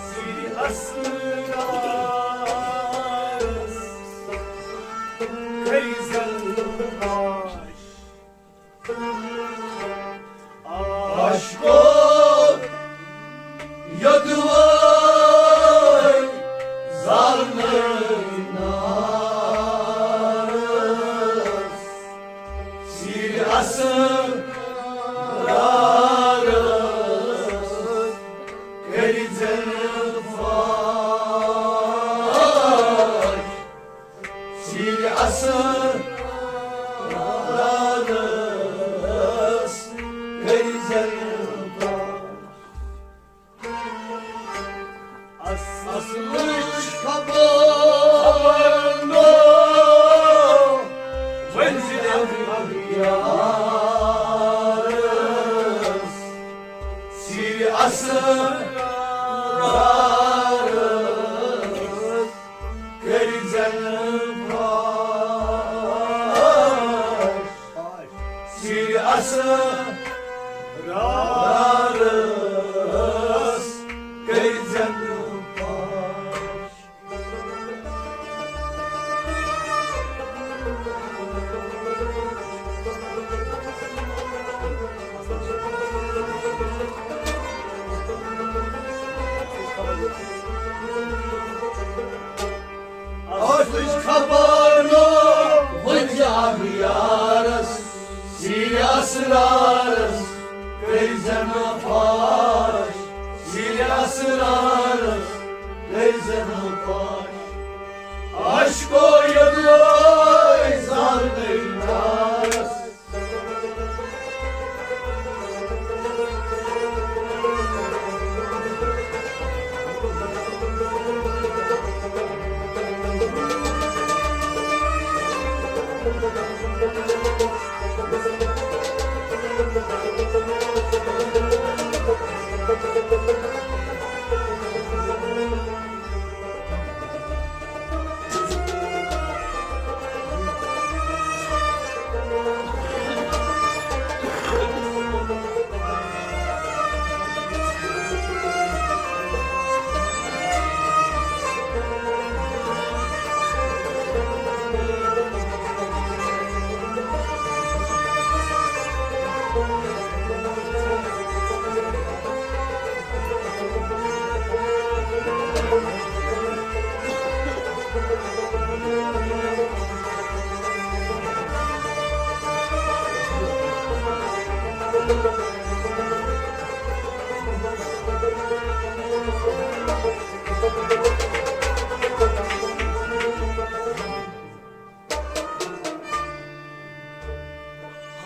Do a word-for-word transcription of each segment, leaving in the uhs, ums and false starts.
سری اسرارس کٔرۍ زن فاش۔ عاشقو یوٚدوَے زالنَے نارس، سیٖرِ اسرارس کٔرۍ زن فاش۔ سیٖرِ اسرارس کٔرۍ زن فاش۔ اصلٕچ خبر نو ؤنزِ اغیارس، سیٖرِ اسرارس کٔرۍ زن فاش۔ سیٖرِ اسرارس کٔرۍ زن فاش۔ اصلٕچ خبر نو ؤنزِ اغیارس، سیٖرِ اسرارس کٔرۍ زن فاش۔ سیٖرِ اسرارس کٔرۍ زن فاش۔ عاشقو یوٚدوَے زالنَے نارس۔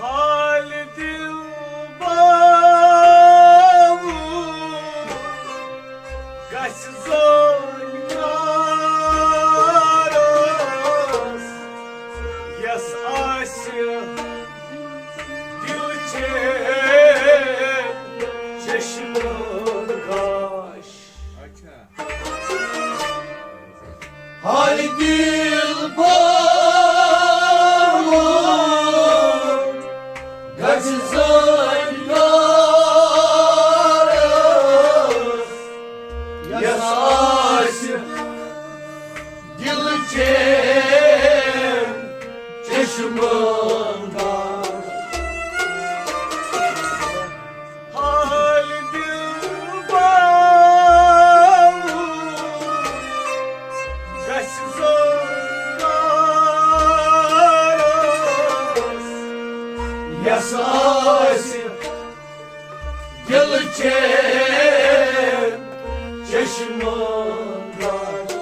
حال دل باوُن گژھِ زٲنۍ کارس، یس آسہِ دل چین چشمہٕ گاش۔ اچھا۔ حال دل باوُن گژھِ زٲنۍ کارس، یس آسہِ دل چین چشمہٕ گاش۔ حال دل باوُن گژھِ زٲنۍ کارس، یس آسہِ دل چین چشمہٕ گاش۔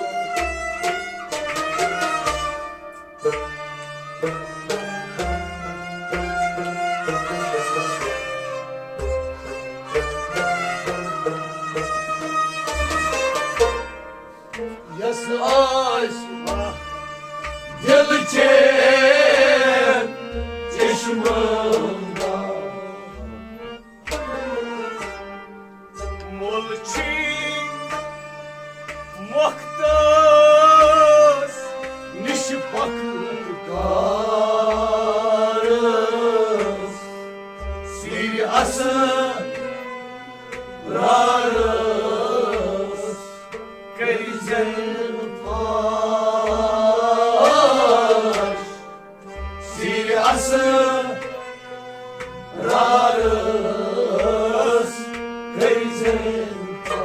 یس آسہِ دل چین چشمہٕ گاش۔ مول چھی اسرارس کٔرۍزٮ۪ن فاش۔ سیرِ اسرارس کٔرۍزٮ۪ن فاش۔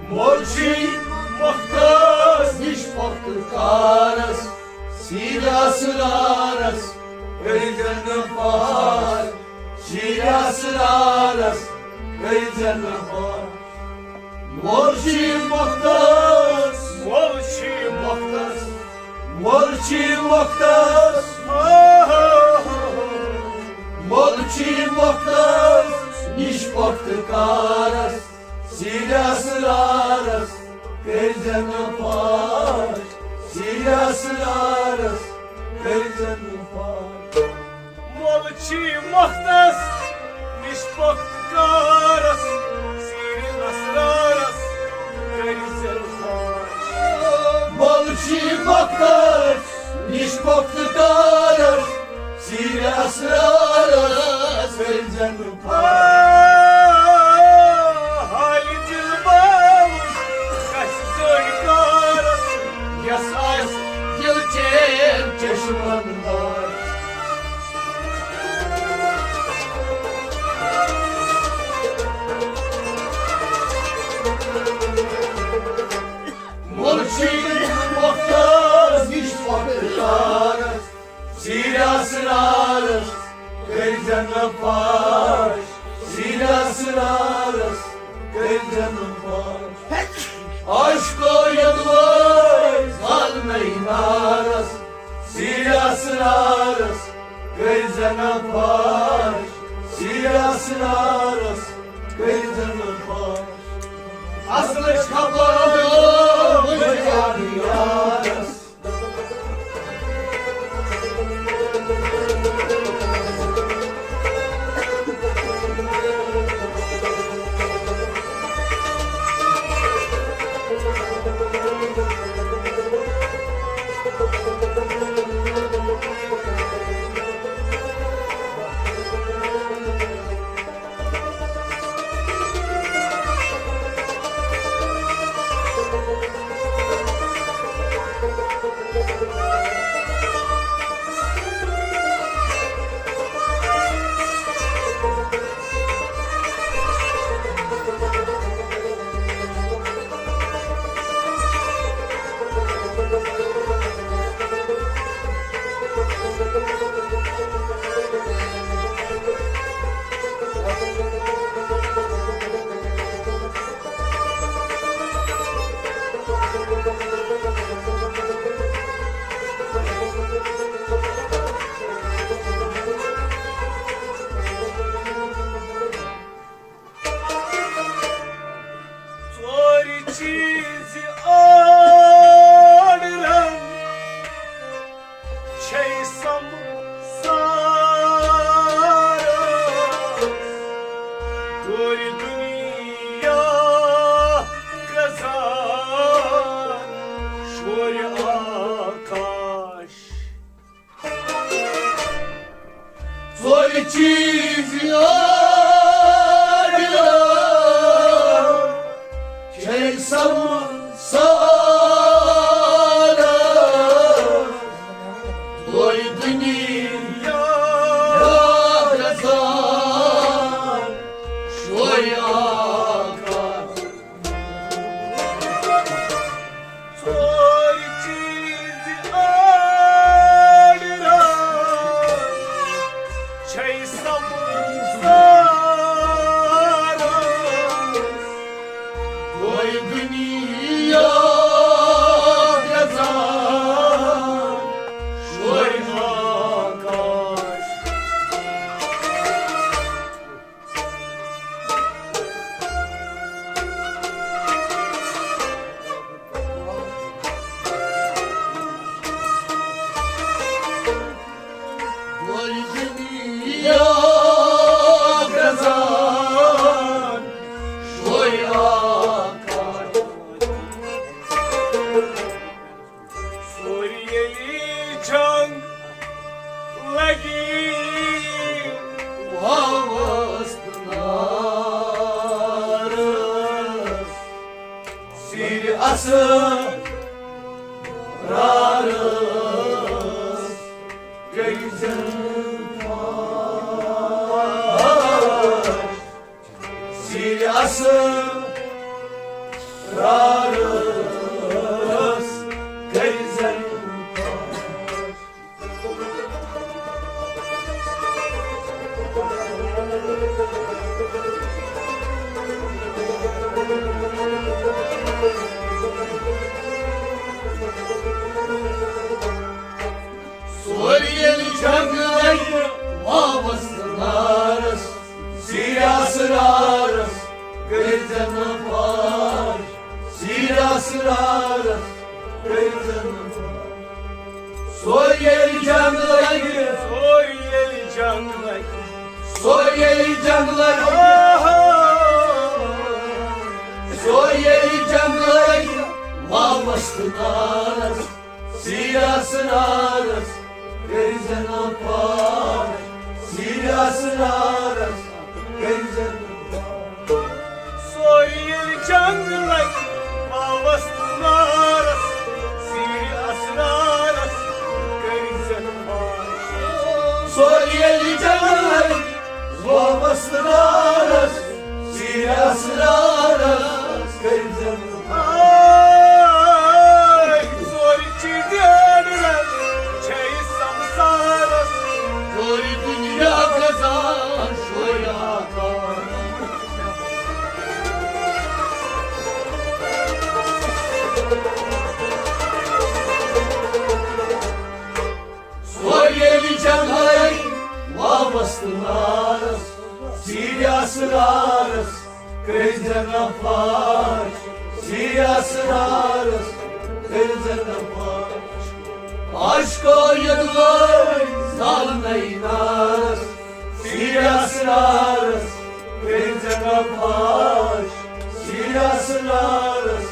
مول چھُے مۄختس نِش پۄختہٕ کارس، سیرِ اسرارس کٔرۍزٮ۪ن نہٕ فاش، سیرِ اسرارس کٔرۍزٮ۪ن نہٕ فاش۔ مول چھُے مۄختس، مول چھُے مۄختس، مول چھُے مۄختس، مول چھُے مۄختس نِش پۄختہٕ کارس، سیرِ اسرارس کٔرۍزٮ۪ن نہٕ فاش، سیرِ اسرارس کٔرۍزٮ۪ن نہٕ فاش۔ مول چھُے مۄختس نِش پۄختہٕ کارس، سیرِ اسرارس کٔرۍزٮ۪ن فاش۔ مول چھُے مۄختس نِش پۄختہٕ کارس، سیرِ اسرارس کٔرۍزٮ۪ن فاش۔ حالِ دِل باوُس گژھِ زٲنۍ کارس، یس آسہِ دِل چین چشمن داش۔ مول چھُے مۄختس نِش پۄختہٕ کارس، سیرِ اسرارس کٔرۍزٮ۪ن نہٕ فاش، سیرِ اسرارس کٔرۍزٮ۪ن نہٕ فاش۔ عاشقو یوٚدوَے زالنَے نارس، سیرِ اسرارس کٔرۍزٮ۪ن نہٕ فاش، سیرِ اسرارس کٔرۍزٮ۪ن نہٕ فاش۔ اصلٕچ خبر وٕچھ یارس۔ ژورِ چیٖزِ آرڈرن چھے سمسارس، ژورِ دُنیا گژھان شورِ آکاش۔ ژورِ چیٖزِ آرڈرن چھے سمسارس، ژورِ دُنیا گژھان شورِ آکاش۔ ژورِ چیٖزِ آرڈرن چھے سمسارس، ژورِ دُنیا گژھان شورِ آکاش۔ سرارس کٔرۍزٮ۪ن پاش۔ سیٖرِ اسرارس کٔرۍزٮ۪ن پاش۔ سورِ ییٚلہِ جنگ لگہِ واوس تہٕ نارس، سیٖرِ اسرارس کٔرۍزٮ۪ن پاش، سیٖرِ اسرارس کٔرۍزٮ۪ن پاش۔ سورِ ییٚلہِ جنگ لگہِ، سورِ ییٚلہِ جنگ لگہِ، سورِ ییٚلہِ جنگ لگہِ، سورِ ییٚلہِ جنگ لگہِ واوس تہٕ نارس، سیٖرِ اسرارس کٔرۍزٮ۪ن پاش، سیٖرِ اسرارس کٔرۍزٮ۪ن پاش۔ سورِ ییٚلہِ جنگ لگہِ واوس تہٕ نارس، سیٖرِ اسرارس کٔرۍزٮ۪ن پاش۔ سورِ ییٚلہِ جنگ لگہِ واوس تہٕ نارس، سیٖرِ اسرارس کٔرۍزٮ۪ن پاش۔ آے، سورِ چیٖزن رنگ چھے سمسارس، سورِ دُنیا گژھان شویا کار۔ سورِ ییٚلہِ جنگ لگہِ واوس تہٕ نارس، سیٖرِ اسرارس کٔرۍزٮ۪ن پاش، سیٖرِ اسرارس کٔرۍزٮ۪ن پاش۔ عاشقو یوٚدوَے زالنَے نارس، سیٖرِ اسرارس کٔرۍزٮ۪ن پاش، سیٖرِ اسرارس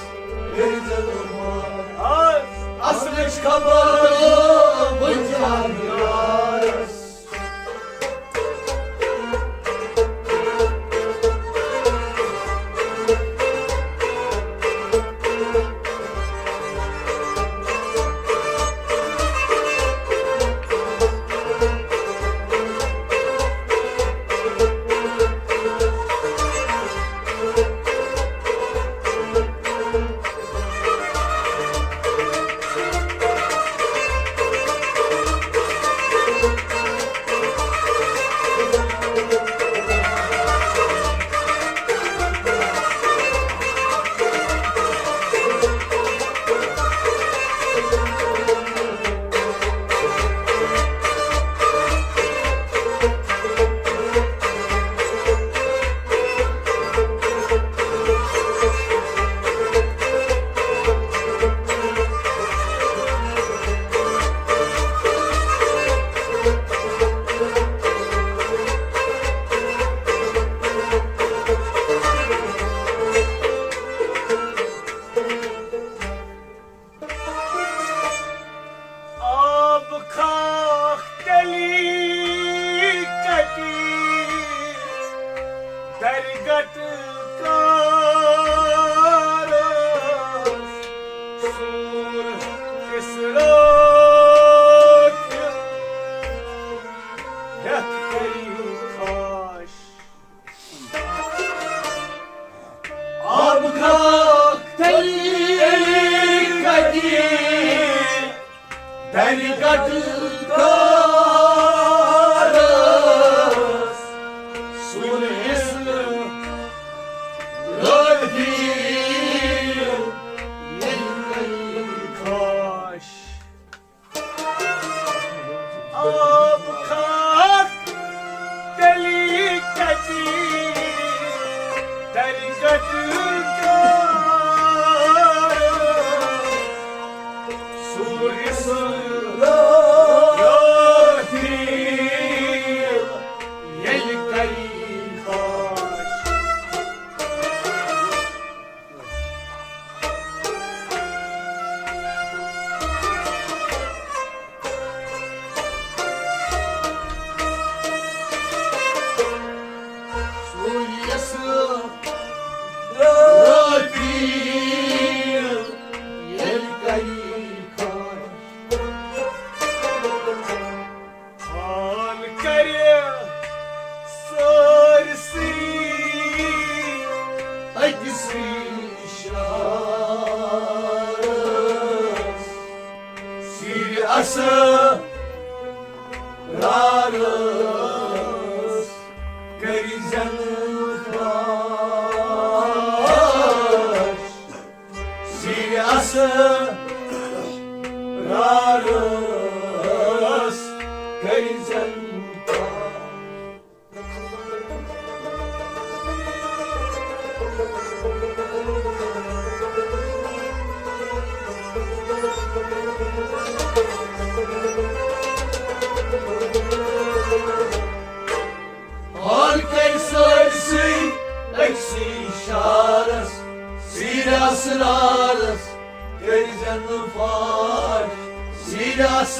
کٔرۍزٮ۪ن پاش۔ اصلٕچ خبر وٕچھ یارس۔ آب خاک تیٚلی کَتہِ درگٹ کارس، سوٗر اِسرافیل ہٮ۪تھ کٔری خاش۔ آب خاک تیٚلی کَتہِ درگٹ کارس، سُن اِسرافیل ییٚلہِ کٔری خاش۔ آب خاک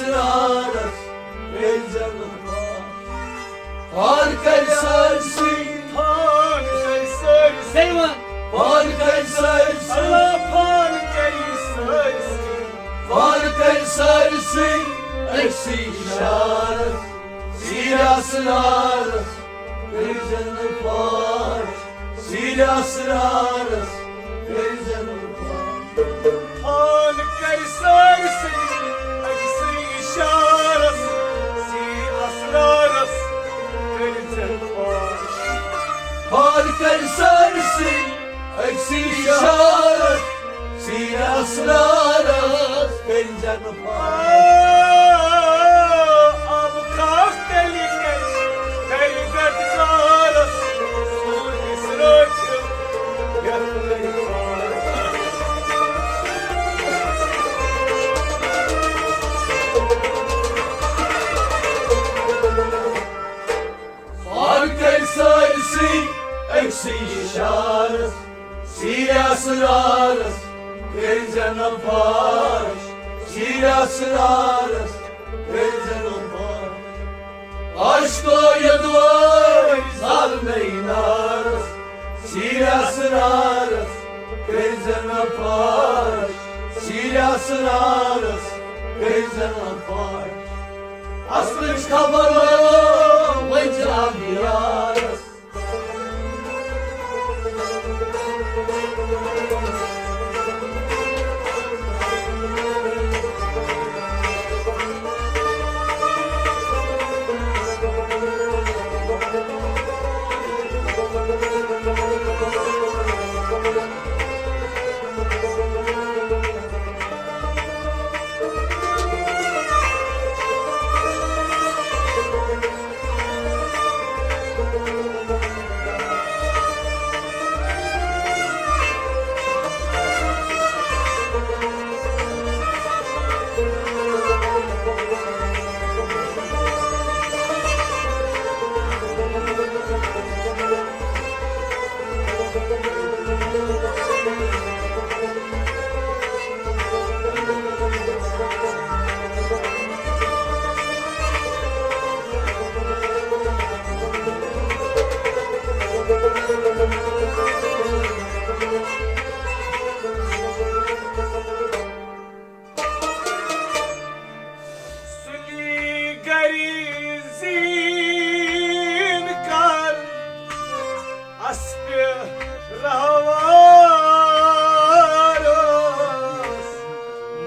اسرارس کٔرۍزٮ۪ن پاش۔ پان کرِ سٲرسٕے۔ پان کرِ سٲرسٕے۔ بیٚیہِ وَن۔ پان کرِ سٲرسٕے۔ اللہ پان کرِ سٲرسٕے۔ پان کرِ سٲرسٕے۔ أکسٕے اِشارس سیٖرِ اسرارس کٔرۍزٮ۪ن پاش۔ سیٖرِ اسرارس کٔرۍزٮ۪ن پاش۔ پان کرِ سٲرسٕے، أکسٕے اِشارس، سیٖرِ اسرارس کٔرۍزٮ۪ن پاش۔ پان کرِ سٲرسٕے، أکسٕے اِشارس، سیٖرِ اسرارس کٔرۍزٮ۪ن پاش۔ آب خاک تیٚلہِ کَتہِ، تیٚلہِ کَتہِ زارس، سوٗزِس رٲچھِتھ یَتھ کٔرِتھ پاش۔ پان کرِ سٲرسٕے أکسٕے اِشارس، سیٖرِ اسرارس کٔرۍزٮ۪ن پاش۔ سیٖرِ اسرارس کٔرۍزٮ۪ن پاش۔ عاشقو یوٚدوَے زالنَے نارس، سیٖرِ اسرارس کٔرۍزٮ۪ن پاش۔ سیٖرِ اسرارس کٔرۍزٮ۪ن پاش۔ اصلٕچ خبر وۄنۍ چھِ اَنبیارس۔ سُلی گری زیٖن کر اسپہِ رہوار اوس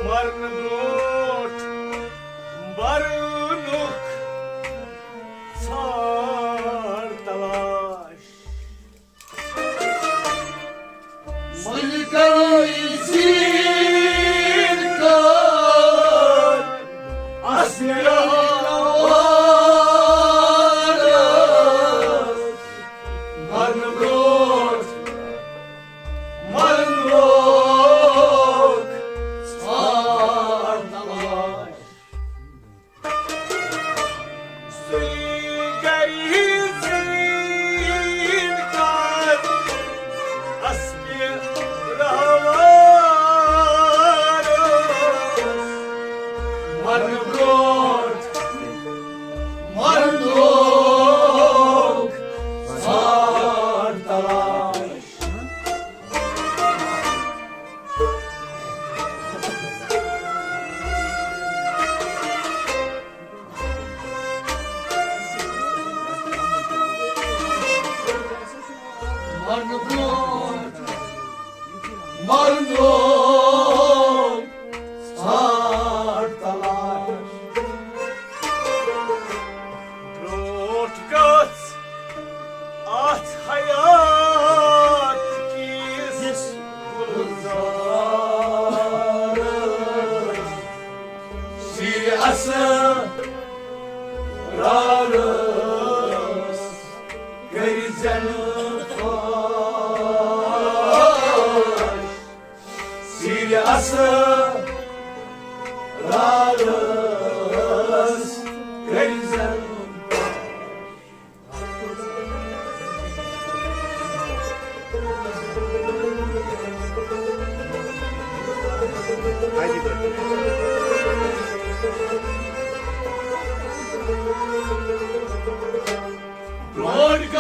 مرنہٕ برونٛٹھ برنُک ژھانٛڈ تلاش۔ ملکن زیٖن کر اسپہِ رہوار مرنہٕ برونٛٹھ، مرنُک ژھانٛڈ تلاش۔ سُلی گری زیٖن کر اسپہِ رہوار مرنہٕ برونٛٹھ، مرنُک ژھانٛڈ تلاش۔ مرنہٕ برونٛٹھ، مرنُک ژھانٛڈ تلاش۔ برونٛٹھ گژھ اتھ حیات کِس گُلزارس سیٖرِ اسرارس کٔرۍزٮ۪ن پاش۔ سیٖرِ اسرارس کٔرۍزٮ۪ن پاش۔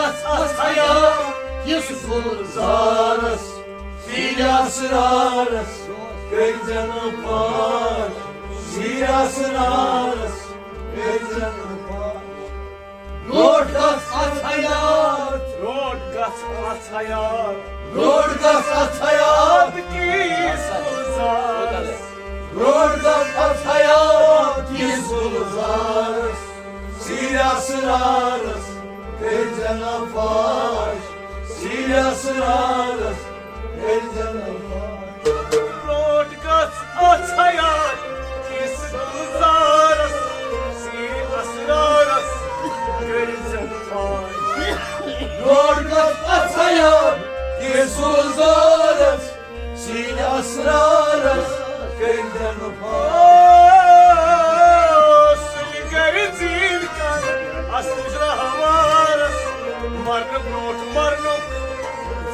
اَتھ حیات یُس گُلزارَس، سیٖرِ اَسرارَس کٔرۍزٮ۪ن پاش، سیٖرِ اَسرارَس کٔرۍزٮ۪ن پاش۔ برٛونٛٹھ گژھ اَتھ حیات، برٛونٛٹھ گژھ اَتھ حیات، برٛونٛٹھ گژھ اَتھ حیات کِس گُلزارَس۔ برٛونٛٹھ گژھ اَتھ حیات کِس گُلزارَس، سیٖرِ اَسرارَس کٔرۍزٮ۪ن پاش، سیٖرِ اَسرارَس کٔرۍزٮ۪ن پاش۔ برٛونٛٹھ گژھ اَتھ حیات کِس گُلزارَس، سیٖرِ اَسرارَس کٔرۍزٮ۪ن پاش۔ برٛونٛٹھ گژھ اَتھ حیات کِس گُلزارَس، سیٖرِ اَسرارَس کٔرۍزٮ۪ن پاش۔ سُلہِ گَرِ زیٖن کَر اَصلِس رہوارَس، مَرنہٕ برٛونٛٹھ مَرنُک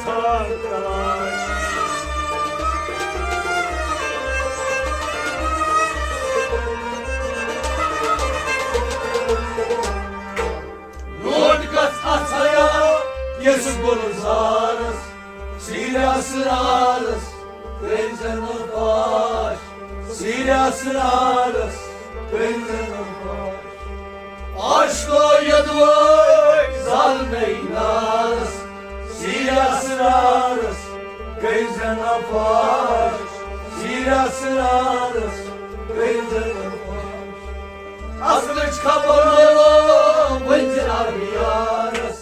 ژھار تلاش۔ برٛونٛٹھ گژھ اَتھ حیات کِس گُلزارَس، سیٖرِ اَسرارَس کٔرۍزٮ۪ن پاش، سیٖرِ اَسرارَس کٔرۍزٮ۪ن پاش۔ عاشقو یوٚدوَے زالمے نارَس، سیٖرِ اَسرارَس کٔرۍزٮ۪ن پاش، سیٖرِ اَسرارَس کٔرۍزٮ۪ن پاش۔ اصلٕچ خبر وٕنہِ اَگیارَس۔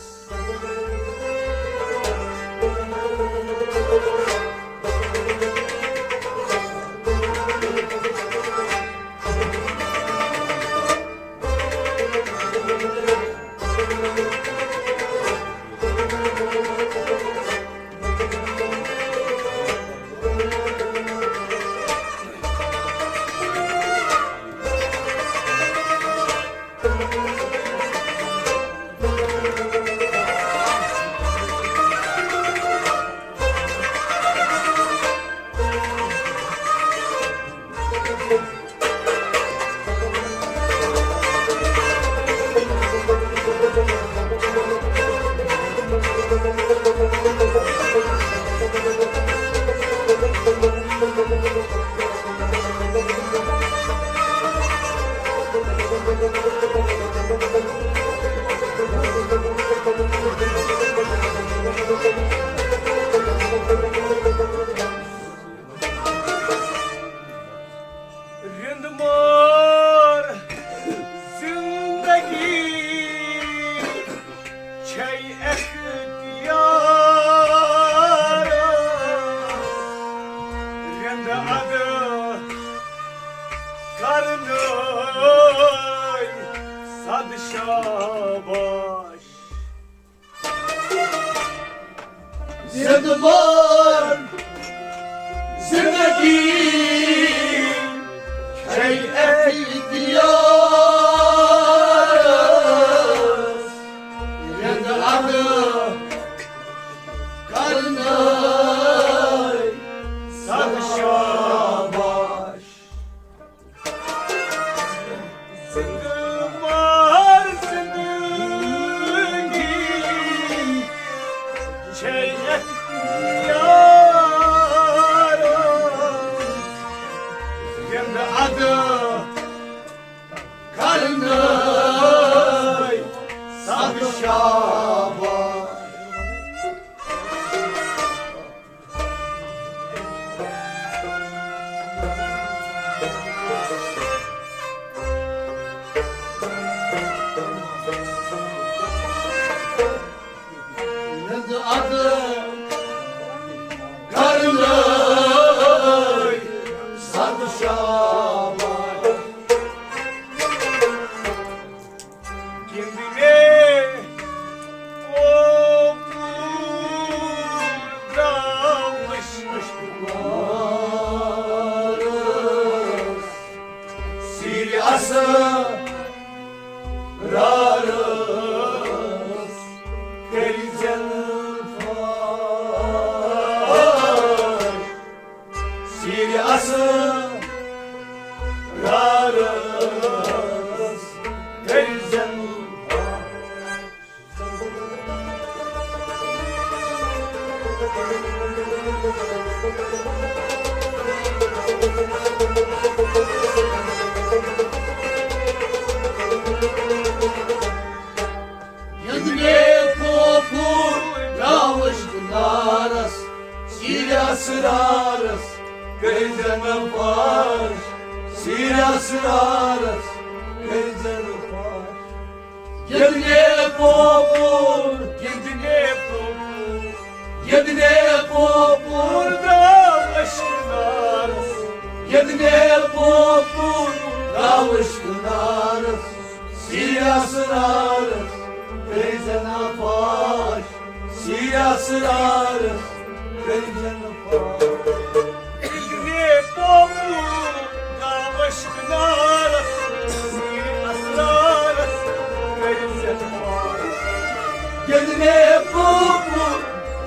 رِنٛد مار زِنٛدگی چھے اختیار، رِنٛد اَدٕ کرنَے صد شاباش۔ زِنٛدٕ بار زِنٛدگی چھے اختیار، رِنٛد اَدٕ کرنَے صد شاباش۔ زِنٛدٕ مار زِنٛدگی چھے اختیار، رِنٛد اَدٕ کرنَے صد شاباش۔ رِنٛد اَدٕ کرنَے صد شاباش۔ گِنٛدنے او ییٚتہِ پوپُر درٛاو عشقہٕ نارس، سیٖرِ اسرارس کٔرۍزٮ۪ن پاش، سیٖرِ اسرارس کٔرۍزٮ۪ن پاش۔ ییٚتہِ پوپُر، ییٚتہِ پوپُر، ییٚتہِ پوپُر درٛاو عشقہٕ نارس، ییٚتہِ پوپُر درٛاو عشقہٕ نارس، سیٖرِ اسرارس کٔرۍزٮ۪ن پاش، سیٖرِ اسرارس کٔرۍزٮ۪ن پاش۔ ییٚتہِ پوپُر درٛاو عشقہٕ نارس، سیٖرِ اسرارس کٔرۍزٮ۪ن پاش۔ ییٚلہِ مےٚ پوپُر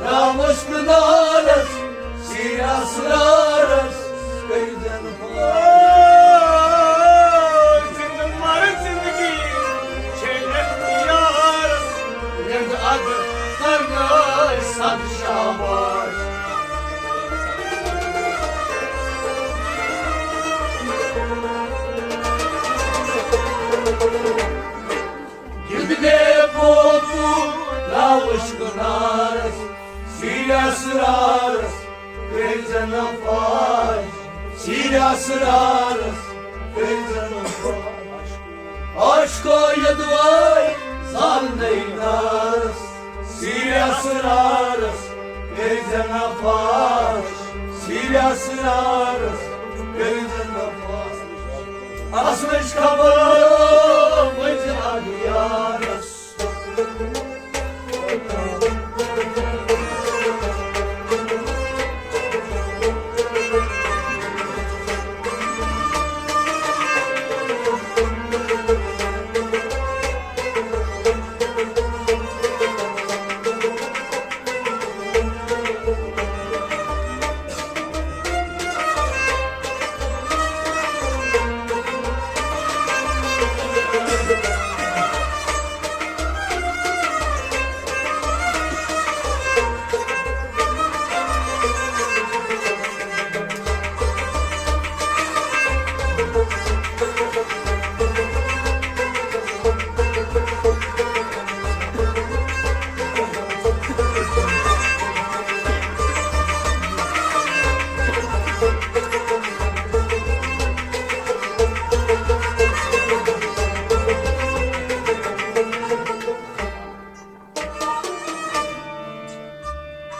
درٛاو عشقہٕ نارس، سیٖرِ اسرارس کٔرۍزٮ۪ن پاش۔ زِندٕ مَرٕ زِندگی چھے اختیارس، ییٚلہِ اَدٕ کرنٲے صد شاباش۔ ییٚلہِ مےٚ پوپُر درٛاو عشقہٕ نارس، سیٖرِ اسرارس کٔرۍزٮ۪ن پاش، سیٖرِ اسرارس کٔرۍزٮ۪ن پاش۔ عاشقو یوٚدوَے زالنَے نارس، سیٖرِ اسرارس کٔرۍزٮ۪ن پاش، سیٖرِ اسرارس کٔرۍزٮ۪ن پاش۔ اصلٕچ خبر مٔنٛزۍ اَگیارس۔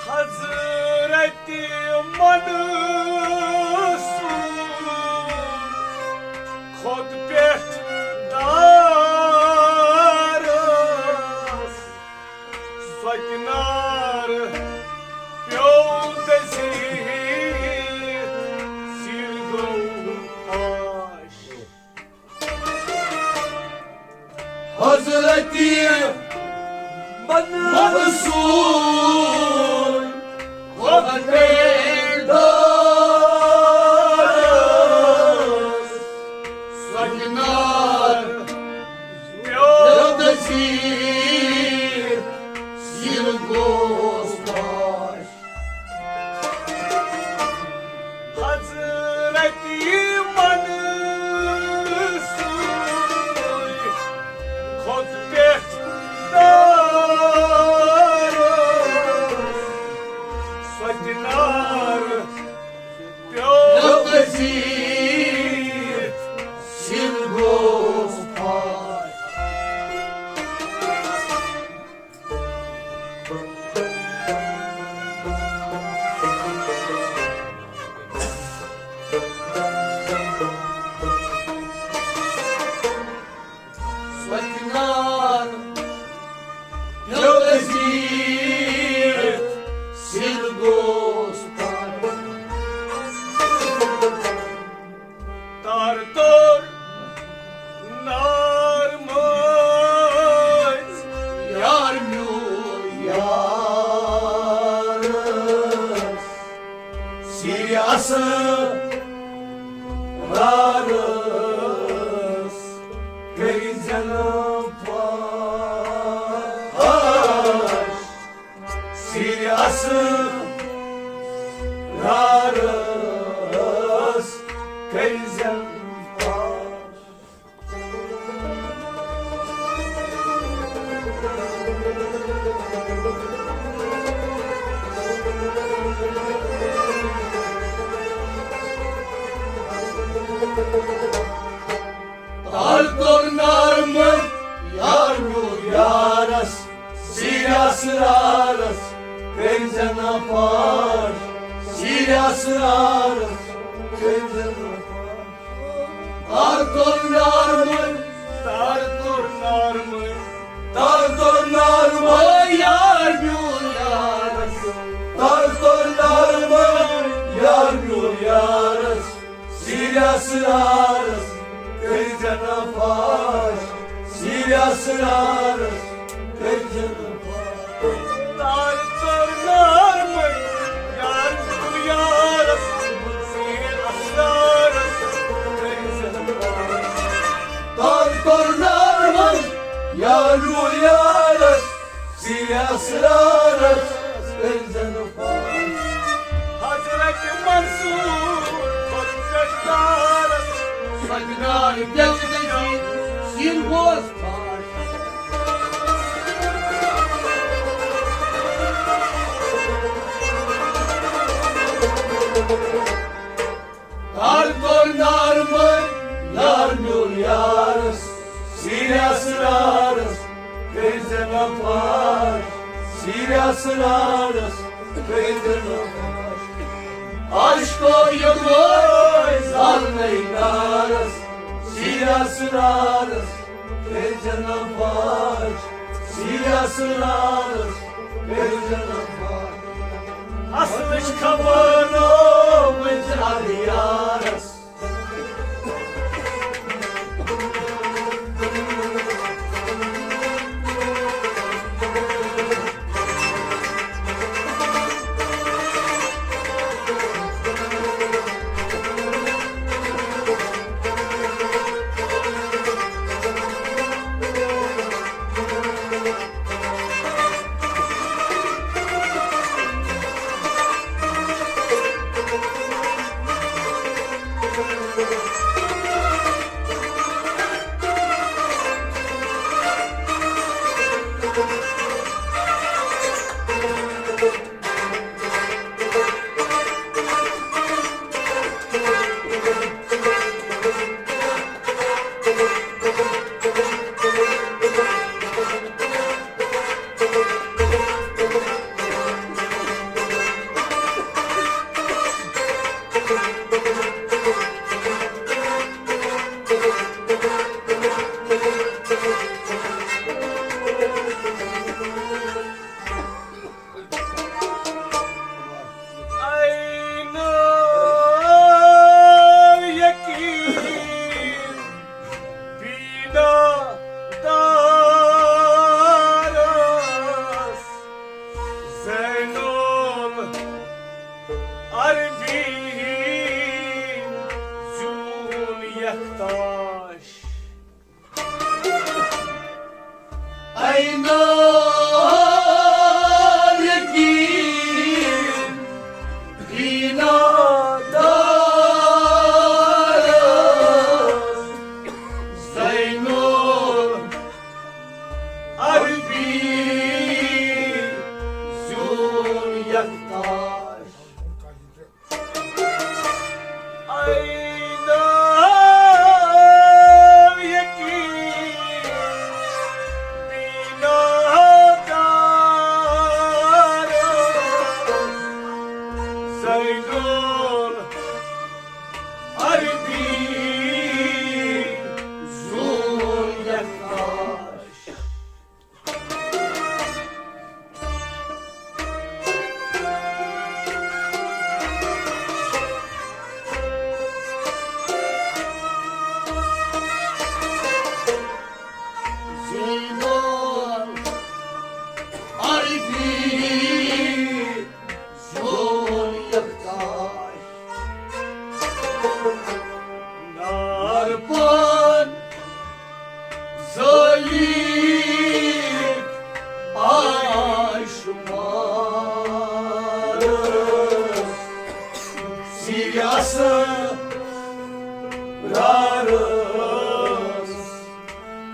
حضرت منصور کھوٚت پٮ۪ٹھ دارس، سۄتہِ نار پیوٚو دٔزِتھ، سِر گوٚو پاش۔ حضرت منصور کھوٚت پٮ۪ٹھ دارس، سۄتہِ نار پیوٚو دٔزِتھ، سِر گوٚو پاش۔ حضرت منصور کھوٚت پٮ۪ٹھ دارس، سۄتہِ نار پیوٚو دٔزِتھ، سِر گوٚو پاش۔ سۄتہِ نار پیوٚو دٔزِتھ، سِر گوٚو پاش۔ تار توٚر نار مٔنٛزۍ یار میون یارس، سِرِ اسرارس کٔرۍزٮ۪ن پاش۔ سِرِ اسرارس کٔرۍزٮ۪ن پاش۔ اسرارس کٔرۍ زٮ۪نہٕ فاش، سیٖرِ اسرارس کٔرۍ زٮ۪نہٕ فاش۔ تر تر نارمل، تر تر نارمل، تر تر نارمل، یار میون یارس۔ تر تر نارمل، یار میون یارس۔ سیٖرِ اسرارس کٔرۍ زٮ۪نہٕ فاش، سیٖرِ اسرارس کٔرۍ زٮ۪نہٕ فاش۔ تر تر نارمل، یار میون یارس، سیٖرِ اسرارس کٔرۍ زٮ۪نہٕ فاش۔ تر تر نارمل، یار میون یارس، سیٖرِ اسرارس کٔرۍ زٮ۪نہٕ فاش۔ حضرت منصور خۄد پٮ۪ٹھ دارس، سۄ تہِ نار پٮ۪ٹھ دٔزی، سیٖن گوس فاش۔ تر تر نارمل، یار میون یارس، سیٖرِ اسرارس کٔرۍ زٮ۪نہٕ فاش، سیٖرِ اسرارس کٔرۍ زٮ۪نہٕ فاش۔ عاشقو یہِ روز زالنَے نارس، سیٖرِ اسرارس کٔرۍ زٮ۪نہٕ فاش، سیٖرِ اسرارس کٔرۍ زٮ۪نہٕ فاش۔ اصلٕچ خبر وٕچھ اَدٕ یارس۔ عینو یقین بینا دارس، زینب عربی زیون یکتاش۔ عینو یقین بینا دارس، زینب عربی زیون یکتاش۔ عینو یقین بینا دارس، زینب عربی زون یکتاش۔ زینب عربی زون یکتاش۔ نار پان زٲلی آیہِ شُمارس، سیٖرِ اسرارس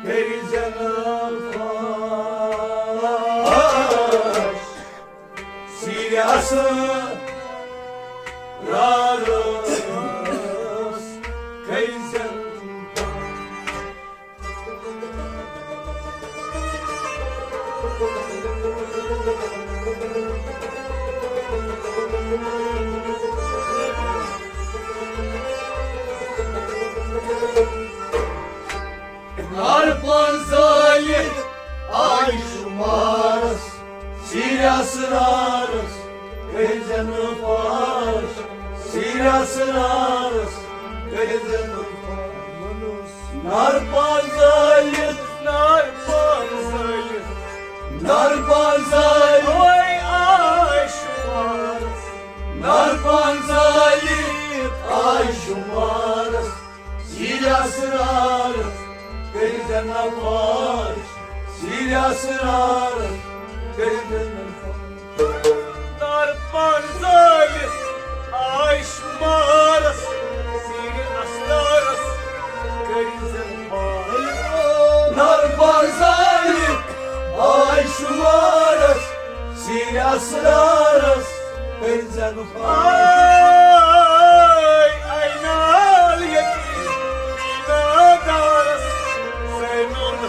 کٔرۍ زٮ۪نہٕ فاش۔ سیٖرِ اسرارس کٔرۍ زٮ۪نہٕ فاش۔ اسرارس کٔرۍزٮ۪ن نہٕ فاش، سیٖرۍ اسرارس کٔرۍزٮ۪ن نہٕ فاش۔ نارپان زٲلِتھ، نارپان زٲلِتھ، نارپان زٲلِتھ، اوے آے شُمارس۔ نارپان زٲلِتھ آے شُمارس، سیٖرۍ اسرارس کٔرۍزٮ۪ن نہٕ فاش، سیٖرۍ اسرارس کٔرۍزٮ۪ن نہٕ فاش۔ نارپان زٲلِتھ آے شُمارس، سیٖرۍ اسرارس کٔرۍزٮ۪ن فاش۔ نارپان زٲلِتھ آے شُمارس، سیٖرۍ اسرارس کٔرۍزٮ۪ن فاش۔ آے، آے نال یتیم بیٖنادارس، سٲنۍ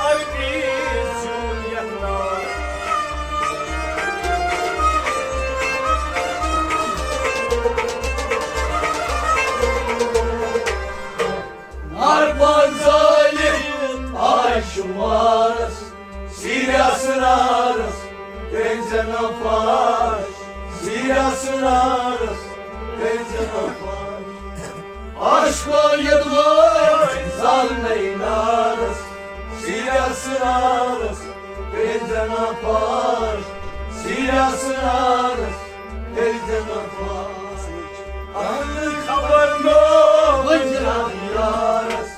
عربی زیوٗن یتھ نارس۔ نارپان زٲلِتھ آے شُمارس، سیٖرۍ اسرارس کٔرۍزٮ۪ن نہٕ فاش، سیٖرۍ اسرارس کٔرۍزٮ۪ن نہٕ فاش۔ عاشقو یوٚدوَے زالنَے نارس، سیٖرۍ اسرارس کٔرۍزٮ۪ن نہٕ فاش، سیٖرۍ اسرارس کٔرۍزٮ۪ن نہٕ فاش۔ اہل خبر نو وجرا یارس۔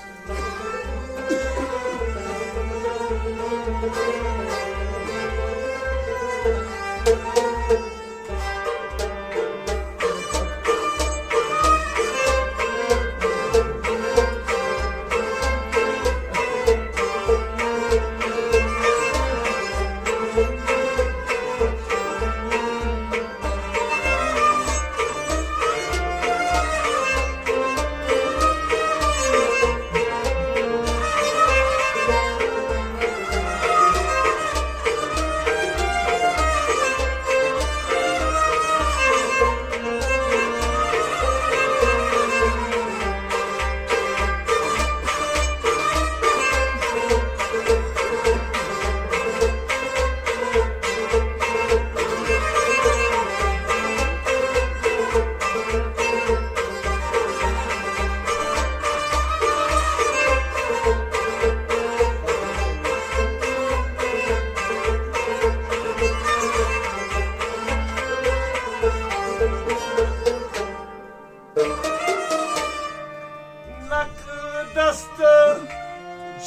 نقدس تہٕ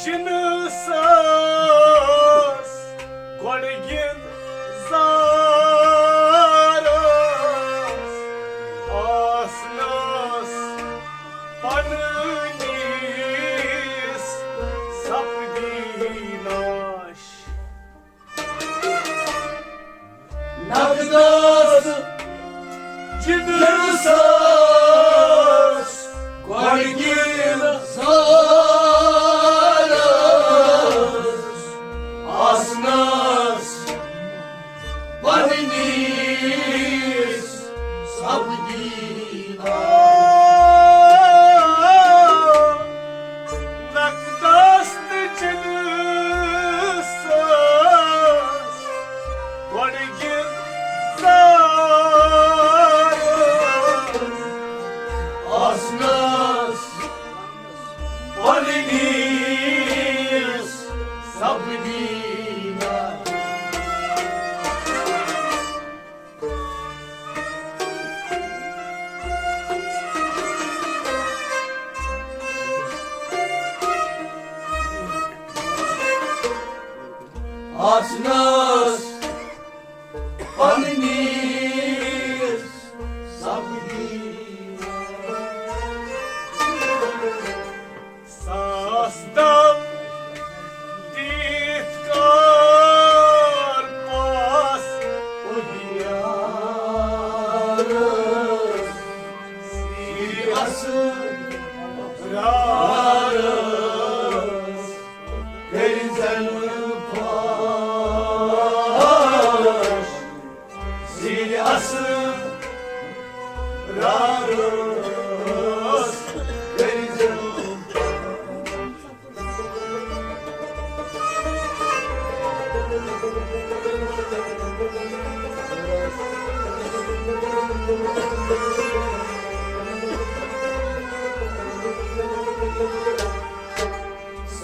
جنسس گۄڈٕ گِنٛد زارس، آسنس پننِس سپدی ناش۔ نقدس جنسس گۄڈٕ گِنٛد زارس، آسنس پننِس سپدی ناش۔ نقدس تہٕ جنسس گۄڈٕ گِنٛد زارس، آسنس پننِس سپدی ناش۔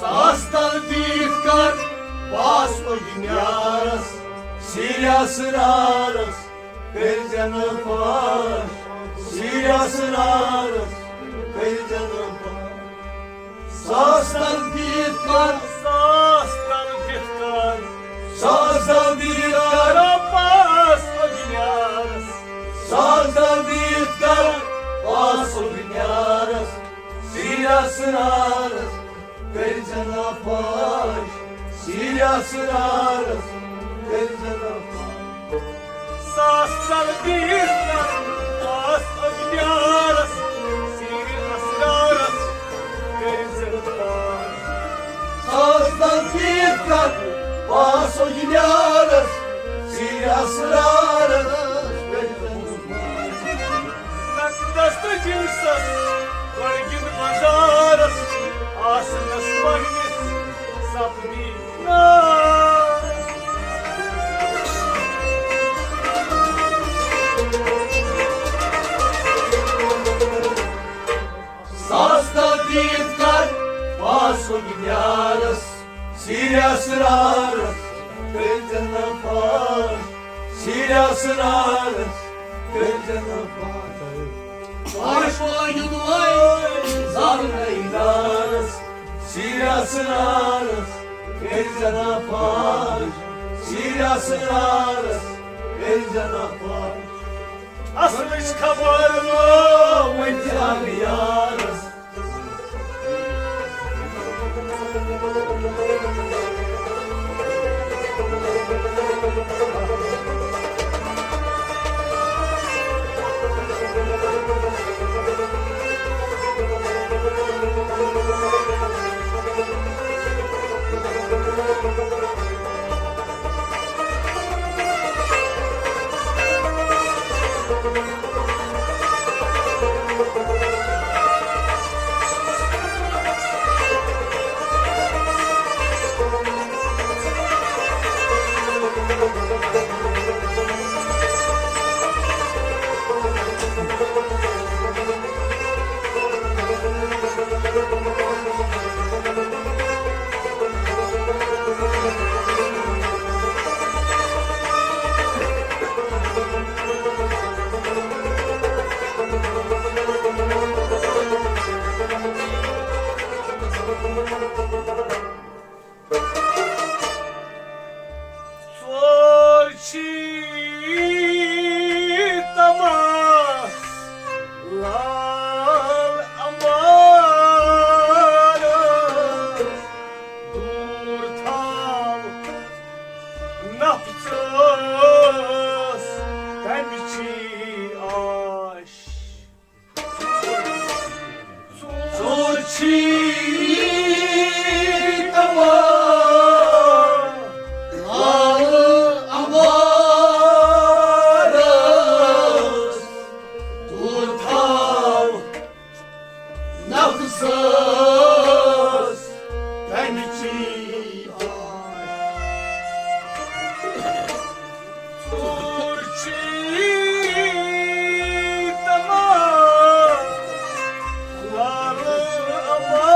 ساس تل دِتھ کر پاس اُجمیارس، سیٖرِ اسرارس کٔرۍ زٮ۪نہٕ پاش، سیٖرِ اسرارس کٔرۍ زٮ۪نہٕ پاش۔ ساس تل دِتھ کر، ساس تل دِتھ کر، ساس تل دِتھ کر، پاس اُجمیارس، ساس تل دِتھ کر پاس اُجمیارس، سیٖرِ اسرارس کٔرۍ زٮ۪نہٕ پاش، سیٖرِ اسرارس کٔرۍ زٮ۪نہٕ پاش۔ ساس تل دِتھ کر پاس اُجمیارس، سیٖرِ اسرارس کٔرۍ زٮ۪نہٕ پاش۔ ساس تل دِتھ کر پاس اُجمیارس، سیٖرِ اسرارس کٔرۍ زٮ۪نہٕ پاش۔ نقدس تہٕ جنسس گۄڈٕ گِنٛد بازارس، آسنس پننِس سپدی ناز۔ ساس تل دِتھ کر پاس اُجمیارس، سیٖرِ اسرارس کٔرۍ زٮ۪نہٕ پاش، سیٖرِ اسرارس کٔرۍ زٮ۪نہٕ پاش۔ پاش وٲیِو وٲے زالنَے نارس، سیٖرِ اسرارس کٔرۍ زٮ۪نہٕ پاش، سیٖرِ اسرارس کٔرۍ زٮ۪نہٕ پاش۔ اصلٕچ خبر لو وۄنۍ تہِ اَنہٕ یارس۔ ژور چھی تماس لال امبارس، دوٗر تھاو نفسس تمہِ چھی آش۔ ژوٗر چھی تمام لال امبارس، دوٗر تھاو نفسس تمہِ چھی آش۔ ژوٗر چھی تمام لال امبارس،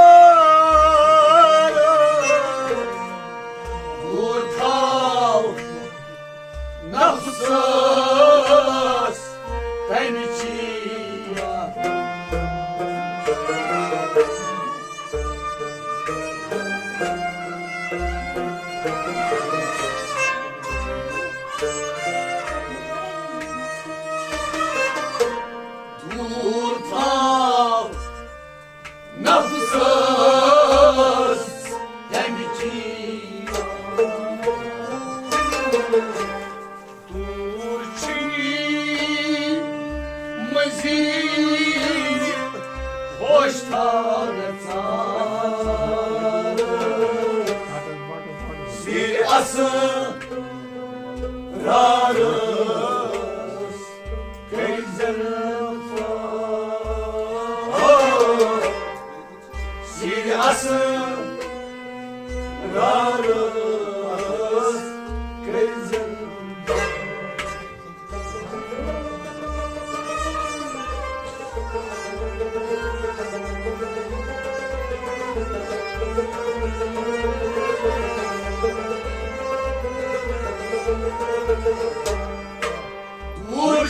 دوٗر تھاو نفسس تمہِ چھی آش۔ دوٗر تھاو نفسس تمہِ چھی آش۔ دوٗر چھی مٔزیٖد ہوش تھاونہٕ ژارس۔ سیٖرِ اسرارس کٔرۍ زٮ۪نہٕ پاش۔ سیٖرِ اسرارس کٔرۍ وُچھ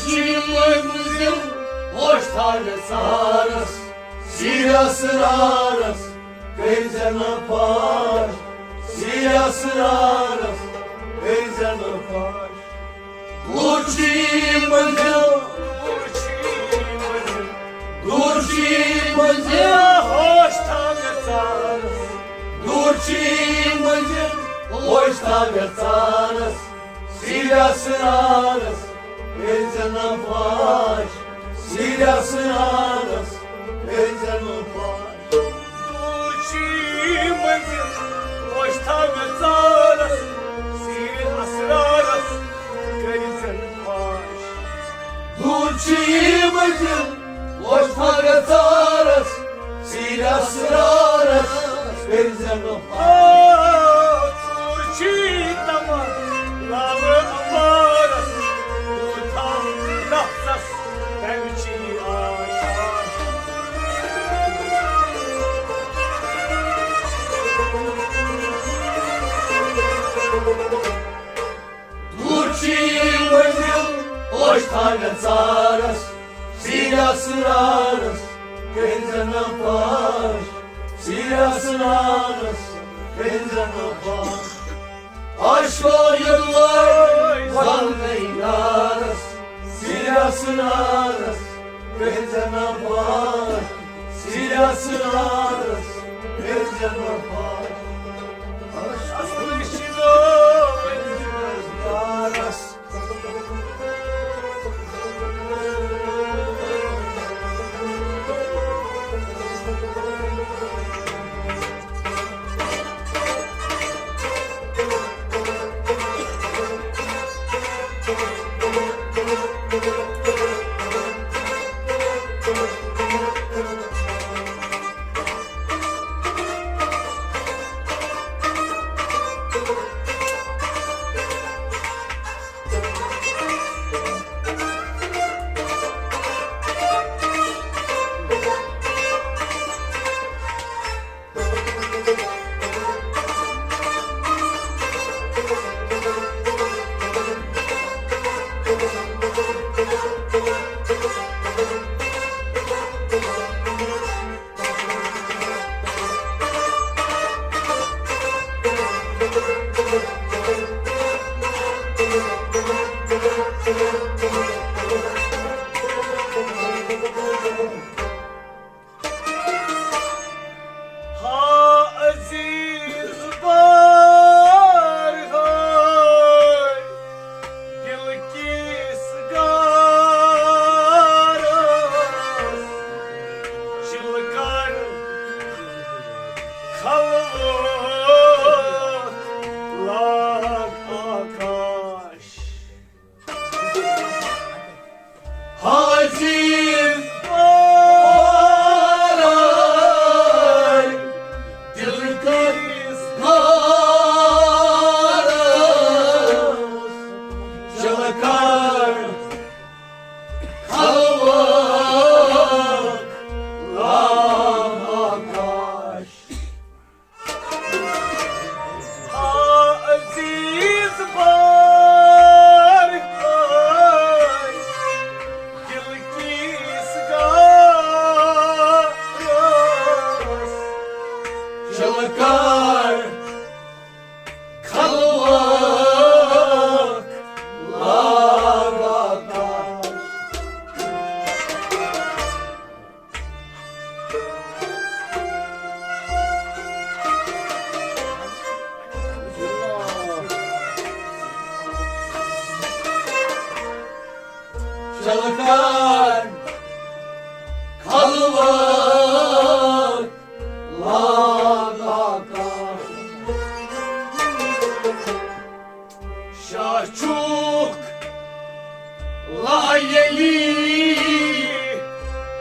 یہِ مٔنزِل وۄٹھ تھاوِ ژارس، سِرِ اسرارس کٔرۍ زِ نہٕ پاش، سِرِ اسرارس کٔرۍ زِ نہٕ پاش۔ دوٗر چھُ یہِ مٔنزِل، دوٗر چھُ یہِ مٔنزِل، دوٗر چھُ یہِ مٔنزِل، وۄٹھ تھاوِ ژارس۔ دوٗر چھُ یہِ مٔنزِل، وۄٹھ تھاوِ ژارس۔ سِرِ اسرارس کٔرۍ زِ نہٕ پاش، سِرِ اسرارس کٔرۍ زِ نہٕ پاش۔ دوٗر چھُ یہِ مٔنزِل، وۄٹھ تھاوِ ژارس، سِرِ اسرارس کٔرۍ زِ نہٕ پاش۔ دوٗر چھُ یہِ مٔنزِل، وۄٹھ تھاوِ ژارس، سِرِ اسرارس کٔرۍ زِ نہٕ پاش۔ آ، ژوٗر چھُ یہِ تمنا لاوٕ اَمبارس، دوٗر تھاو نفسس، تَمہِ چھِ یہِ آش۔ دوٗر چھُ یہِ مٔنزِل، وۄٹھ تھاوِ ژارس، سِرِ اسرارس کٔرۍ زِ نہٕ پاش، سِرِ اسرارس کٔرۍ زِ نہٕ پاش۔ عاشقو یوٚدوَے زالنَے یارس، سِرِ اسرارس کٔرۍ زِ نہٕ پاش، سِرِ اسرارس کٔرۍ زِ نہٕ پاش۔ عاشقو یارس۔ ہا عزیز بار ہاے دل کِس غارس، چِلہٕ کر خلوت لاگ آکاش۔ حاجی بارے دل کِس غارس، چِلہٕ کر خلوت لاگ آکاش۔ عزیز بار دل کِس غارس، چِلہٕ کر خلوت لاگ آکاش۔ چِلہٕ کر خلوت لاگ آکاش۔ شاہ چھُکھ لایلی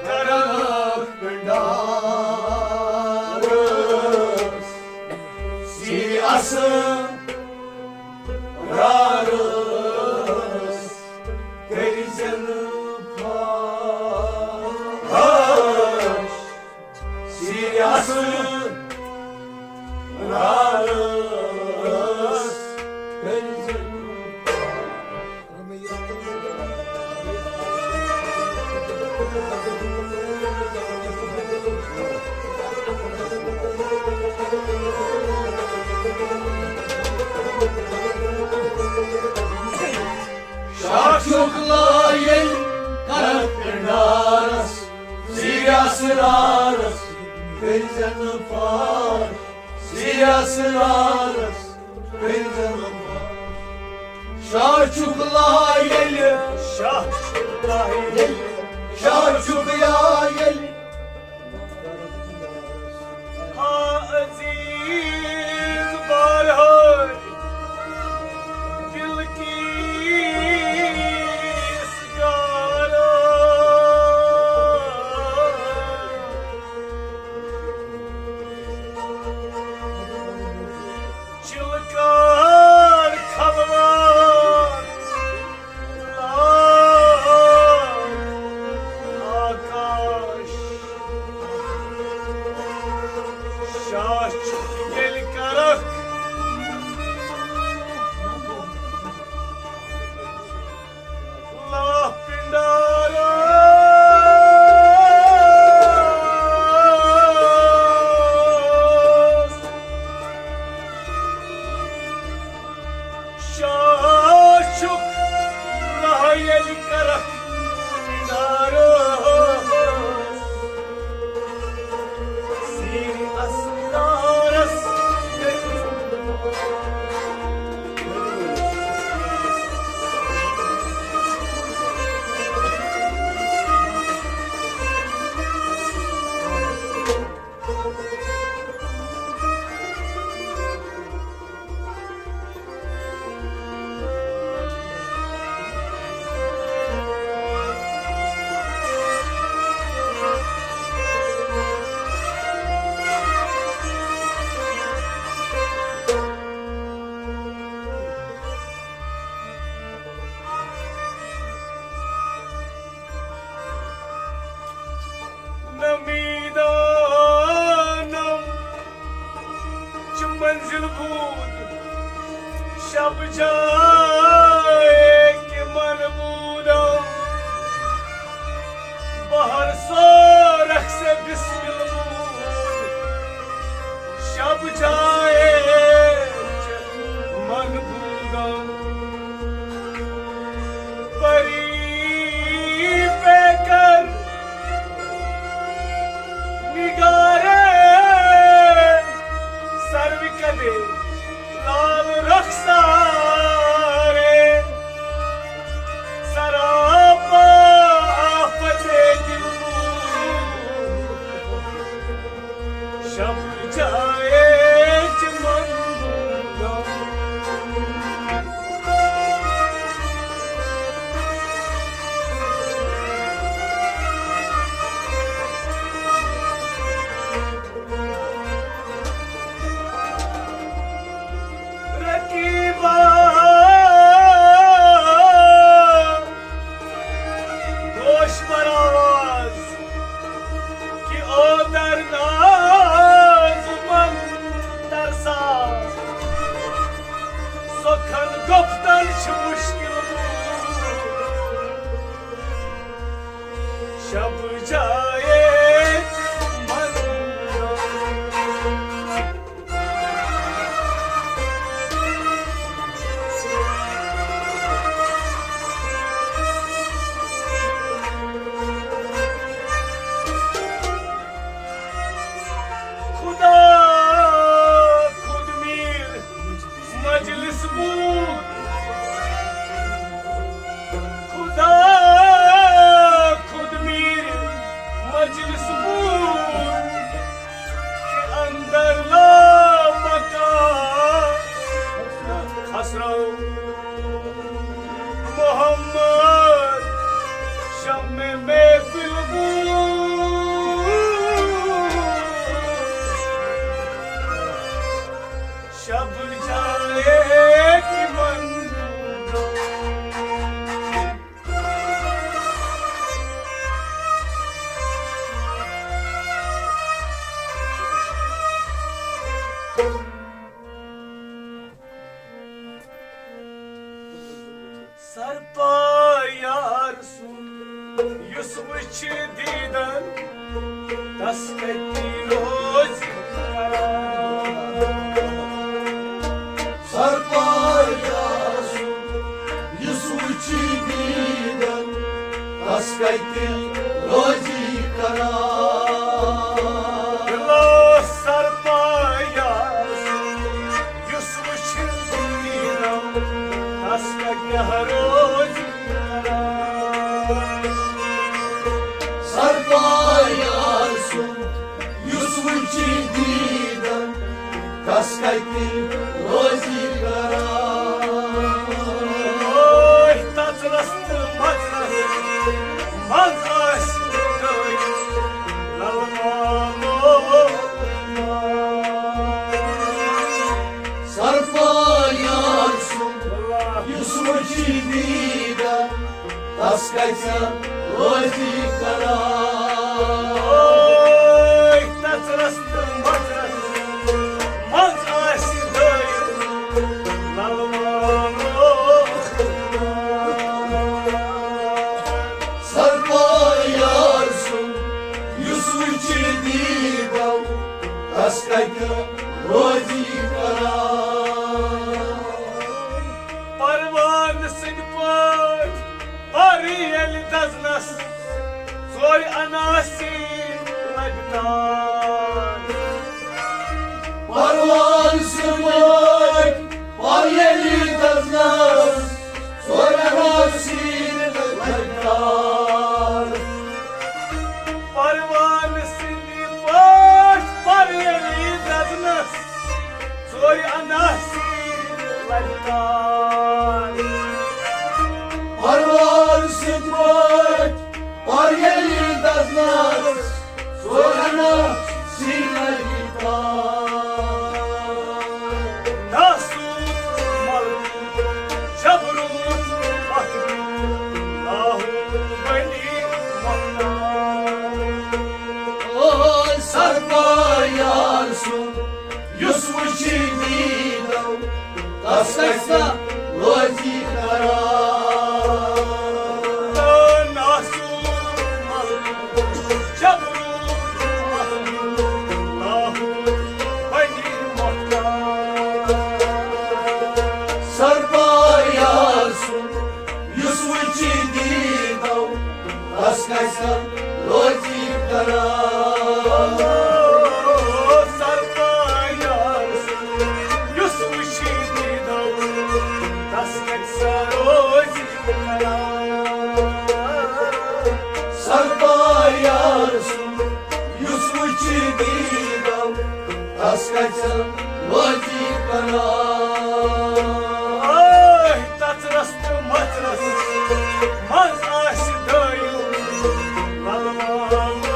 کرن پنڈارس، سِرِ اسرارس چھُکھ لایِل کرکھ پنڈارس، زیٖر اسرارس کٔرۍ زٮ۪ن پار، زیٖر اسرارس کٔرۍ زٮ۪ن پار۔ شاہ چھُکھ لایِل، شاہ چھُکھ لایِل، شاہ چھُکھ لایِل۔ ہا عزیز بارہا دل کی اس گارا، چلکار کھلوار آکاش۔ شاہ چھُ ییٚلہِ کرکھ لاہ پنڈارس۔ شاہ چھُکھ لایل کرکھ پنڈارس، زیٖر اسرارس۔ نمیدانم چھ منزل بود، شب جائے کہ من بودم۔ بہر سورخ سے بسمل بود، شب جائے کہ من بودم۔ پری پیکر نگارے سروی کدے لال رخسارے، سراپا آفت دل شب جائے چمن۔ رقیبا، گوش بر آواز کہ او در ناز من ترسا، سخن گفتن چھ مشکل بود۔ شب جائے من خدا خود میر مجلس بود، خدا خود میر مجلس بود، که اندر لامکان خسرو محمد شمع محفل بود. شب جائے که من سرپا یار سُنٛد یُس وٕچھِ دیٖدن، تس کتہِ روزِ قرار؟ سرپا یار سُنٛد یُس وٕچھِ دیٖدن، تس کتہِ روزی قرار؟ دِلو سرپایا، یُس وٕچھِ دیٖنم، تس کتہِ روزی قرار؟ سرپایا سُنٛد یُس وٕچھِ دیٖدن، تس کتہِ روزی قرار؟ اوے تژرس تہٕ مژرس منٛز آسہِ دٲیِم للہٕ مامہٕ۔ سرپا یار سُنٛد یُس وٕچھِ دیٖدن، تس کتہِ روزی قرار؟ اوے تژرس تہٕ مژرس منٛز آسہِ دٲیِم للہٕ مامہٕ۔ سرپا یار سُنٛد یُس وٕچھِ دیٖدن، تس کتہِ روزی قرار؟ پروان سٕنٛدۍ پٲٹھۍ پر ییٚلہِ دزنس، ژورِ عناصر لگہِ تار۔ پروان سٕنٛدۍ پٲٹھۍ پر ییٚلہِ دزنس، ژورِ عناصر لگہِ تار۔ پروان سٕنٛدۍ پٲٹھۍ پر ییٚلہِ دزنس، ژورِ عناصر لگہِ تار۔ پروان سٕنٛدۍ پٲٹھۍ پر ییٚلہِ دزنس، ژورِ عناصر لگہِ تار۔ ناسوت، ملکوت، جبروت، مخلوق، لاہوت، بنی مختار۔ اوے سرپا یار سُنٛد یُس وٕچھِ دیٖدو، تس کتہِ روزی قرار؟ ناسوت، ملکوت، جبروت، مخلوق، لاہوت، بنی مختار۔ سرپا یار سُنٛد یُس وٕچھِ دیٖدو، تس کتہِ روزی قرار؟ سرپا یار سُنٛد یُس وٕچھِ دیٖدو، تس کتہِ روزی قرار؟ سرپا یار سُنٛد یُس وٕچھِ دیٖدو، تس کتہِ روزی قرار؟ آے تژرس تہٕ مژرس منٛز آسہِ دٲیِم للہٕ مامہٕ۔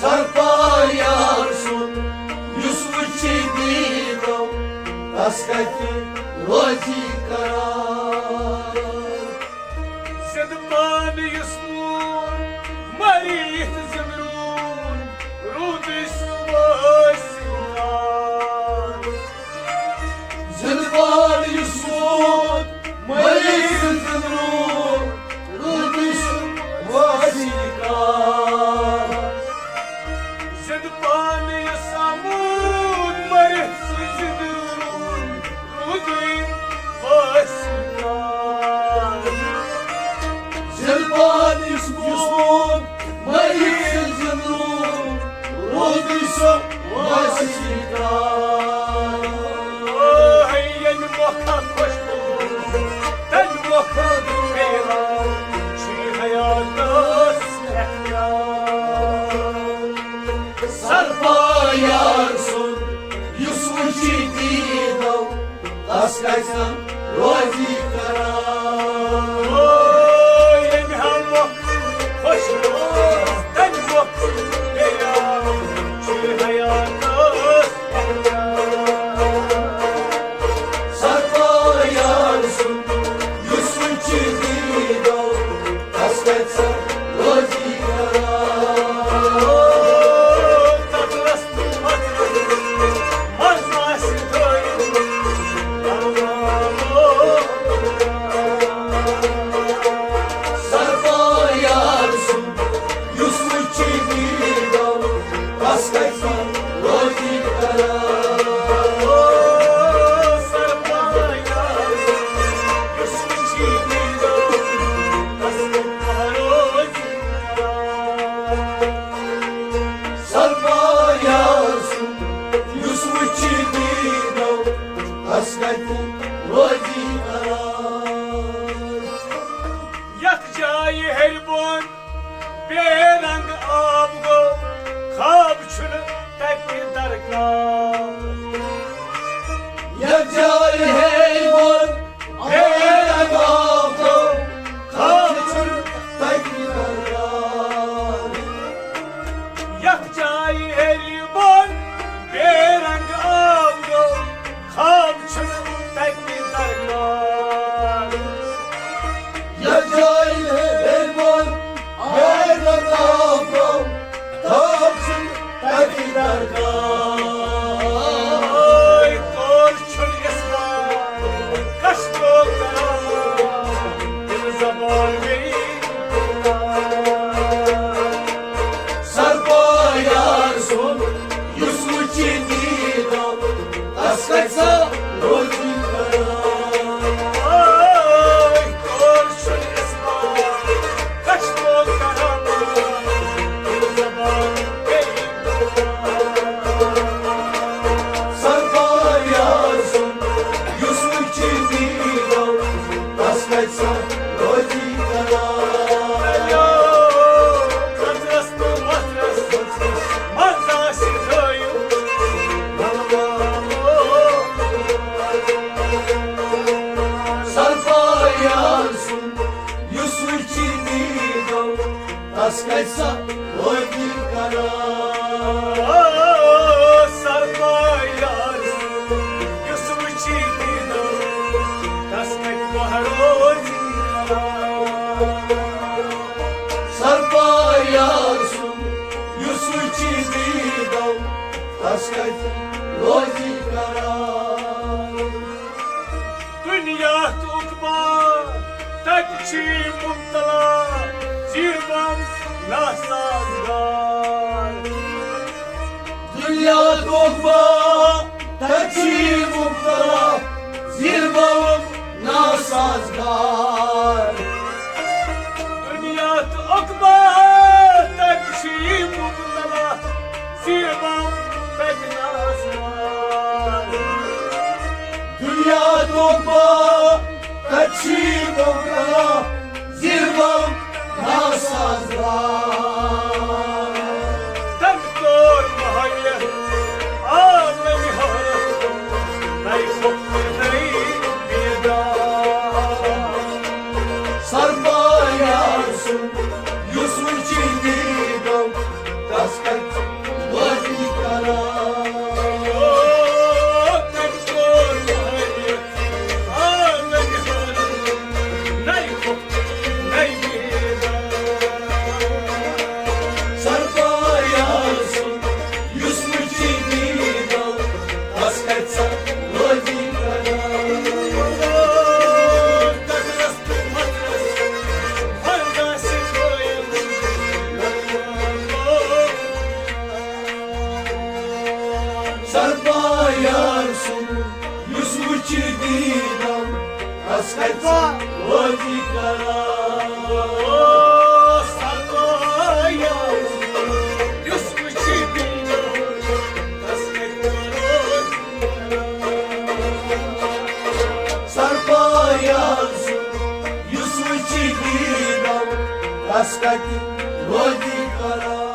سرپا یار سُنٛد یُس وٕچھِ دیٖدو، تس کتہِ روزی قرار؟ زِندٕ پانہٕ یُس مون، مٔرِتھ زِندٕ روٗد، روٗدُے سُہ وٲسۍ کار۔ زِندٕ پانہٕ یُس مون، مٔرِتھ زِندٕ روٗد، روٗدُے سُہ وٲسۍ کار۔ زِندٕ پانہٕ یُس آمُت، مٔرِتھ سُہ زِندٕ روٗد، روٗدُے وٲسۍ کار۔ زِندٕ پانہٕ یُس مون، مٔرِتھ زِندٕ روٗد، روٗدُے سُہ وٲسۍ کار۔ ہے ییٚمہِ مۄکھٕ خۄش گوٚو، تَمہِ مۄکھٕ گٔے چھُ حیاتس اختیار۔ سرپا یار سُنٛد یُس وٕچھِ دیٖدو، تس کتہِ روزی قرار؟ او، ییٚمہِ ہموکھ خۄش روز، تَمہِ مۄکھ بیٚیہِ چھُ حیاتس اختیار۔ سرپا یار سُنٛد یُس وٕچھِ دیٖدو، تس کتہِ روزی قرار؟ تس کتہِ روزی قرار۔ یتھ جایہِ ہیٚرِ بۄن بے رنگ آب گوٚو، خواب چھُنہٕ تتہِ درکار۔ یتھ جایہِ ہیٚرِ بۄن بے رنگ آب گوٚو، خواب چھُنہٕ تتہِ درکار۔ یتھ جایہِ ہیٚرِ بۄن بے رنگ آب گوٚو، خواب چھُنہٕ تتہِ درکار۔ یتھ جایہِ ہیٚرِ بۄن بے رنگ آب گوٚو، خواب چھُنہٕ تتہِ درکار۔ اے کور چھُنہٕ اِسلام، کس کو کران، دل زبان بیٚیہِ۔ سرپا یار سُنٛد یُس وٕچھِ دیٖدو، تس کتہِ سا روزی قرار۔ اے کور چھُنہٕ اِسلام، کس کو کران، دل زبان بیٚیہِ۔ سرپا یار سُنٛد یُس وٕچھِ دیٖدو، تس کتہِ سا روزی قرار۔ خطرس تہٕ وطرس منٛز آسہِ تھٲیِو۔ سرپا یار سُنٛد یُس وٕچھِ دیٖدو، تس کتہِ سا روزی قرار۔ سرپا یار سُنٛد یُس وٕچھِ دیٖدو، تس کتہِ سا روزی قرار۔ سرپا یار سُنٛد یُس وٕچھِ دیٖدو، تس کتہِ روزی قرار۔ دنیا تہٕ عقبا تتہِ چھی مبتلا، زیٖر بم ناسازگار۔ دنیا تہٕ عقبا تتہِ چھی مبتلا، زیٖر بم ناسازگار۔ دنیا تہٕ عقبا تتہِ چھی مبتلا، زیٖر بم تتہِ ناسازگار۔ دنیا تہٕ عقبا تتہِ چھی مبتلا، زیٖر بم ناسازگار۔ تٔمۍ کوٚر مہلت عالمِ حٲرت، نَے خوف نَے بیدار۔ سرپا یار سُنٛد یُس وٕچھِ دیٖدو، تس کتہِ وٲتی قرار۔ او، تٔمۍ کوٚر مہلت عالمِ حٲرت، نَے خوف نَے بیدار۔ سرپا یار سُنٛد یُس وٕچھِ دیٖدو، تس کتہِ سا روزی قرار۔ سرپا یار سُنٛد یُس وٕچھِ دیٖدو، تس کتہِ سا روزی قرار۔ سرپا یار سُنٛد یُس وٕچھِ دیٖدو، تس کتہِ سا روزی قرار۔ سرپا یار سُنٛد یُس وٕچھِ دیٖدو، تس کتہِ روزی قرار۔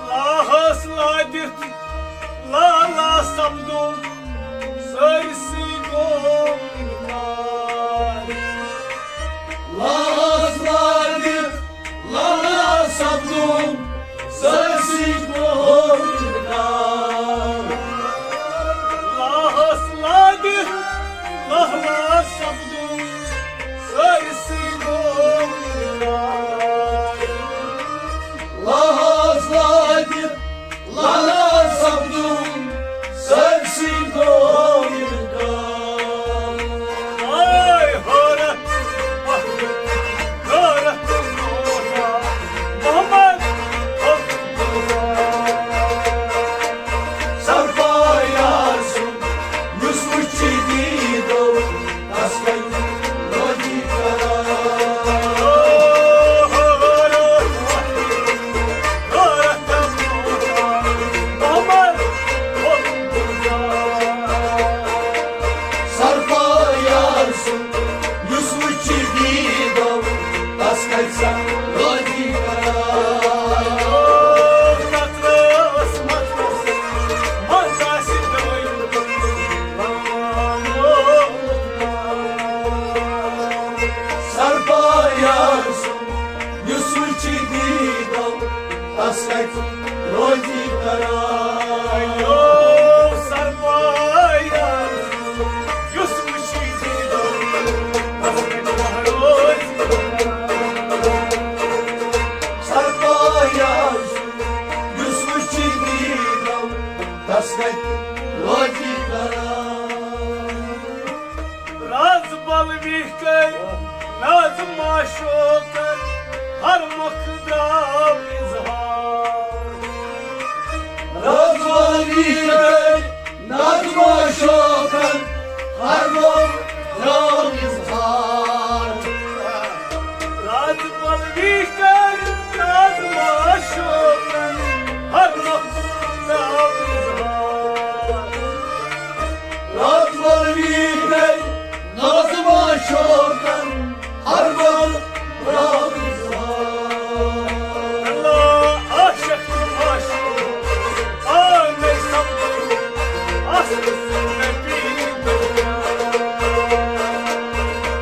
لاہس لادِتھ لالا سپدُن، سٲرسٕے گوٚو اِنکار۔ لاہس لادِتھ لالا سپدُن، سٲرسٕے گوٚو اِنکار۔ لاہس لادِتھ لالا سپدُن، سٲرسٕے گوٚو اِنکار۔ لاہس لادِتھ لالا سپدُن، سٲرسٕے گوٚو اِنکار۔ اے حٲرتھ، غٲرتھ، محمد عبداللہ۔ سرپا یار سُنٛد یُس وٕچھِ دیٖدو، تس کتہِ ویہہ کٔرۍ نظم معشوقن ہر مۄکھ درٛاو اظہار۔ رازوال ویہہ کٔرۍ نظم معشوقن ہر مۄکھ درٛاو اظہار۔ رازوال ویہہ کٔرۍ نظم معشوقن ہر مۄکھ درٛاو اظہار۔ رازوال ویہہ کٔرۍ نظم معشوقن ہر مۄکھ درٛاو اظہار۔ اللہ عاشق تہٕ معشوق آمے سپدُن اصل نبی دنیا۔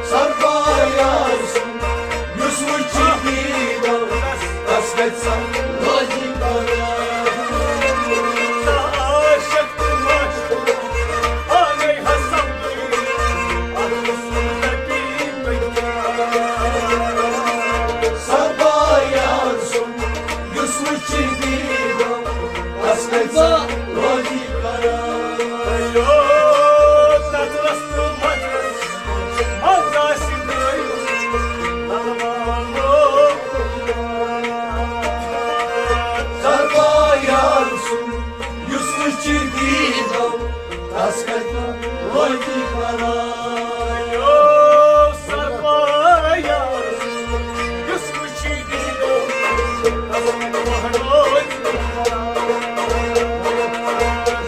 سرپا یار سُنٛد یُس وٕچھِ دیٖدو، تس گژھِ سا روزی قرار۔ عاشق تہٕ معشوق آمے سپدُن اصل نبی دنیا۔ سرپا یار سُنٛد یُس وٕچھِ دیٖدو، تس گژھِ سا روزی قرار۔ یو تتھ رستہٕ مجلس منٛز آسہِ دٲیِم۔ سرپا یار سُنٛد یُس وٕچھِ دیٖدو، تس کتہِ روزِ قرار۔ یو سرپا یار سُنٛد یُس وٕچھِ دیٖدو، تس کتہِ روزِ قرار۔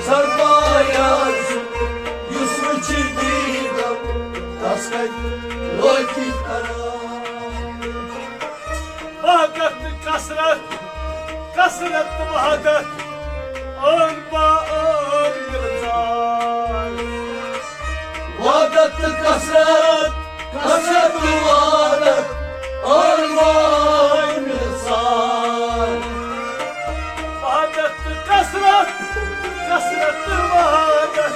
سرپا یار سُنٛد یُس وٕچھِ دیٖدو، تس کتہِ روزِ قرار۔ وحدت تہٕ کثرت، کثرت تہٕ وحدت، ٲن با ٲن مِلژار۔ وحدت تہٕ کثرت، کثرت تہٕ وحدت، ٲن با ٲن مِلژار۔ وحدت تہٕ کثرت، کثرت تہٕ وحدت،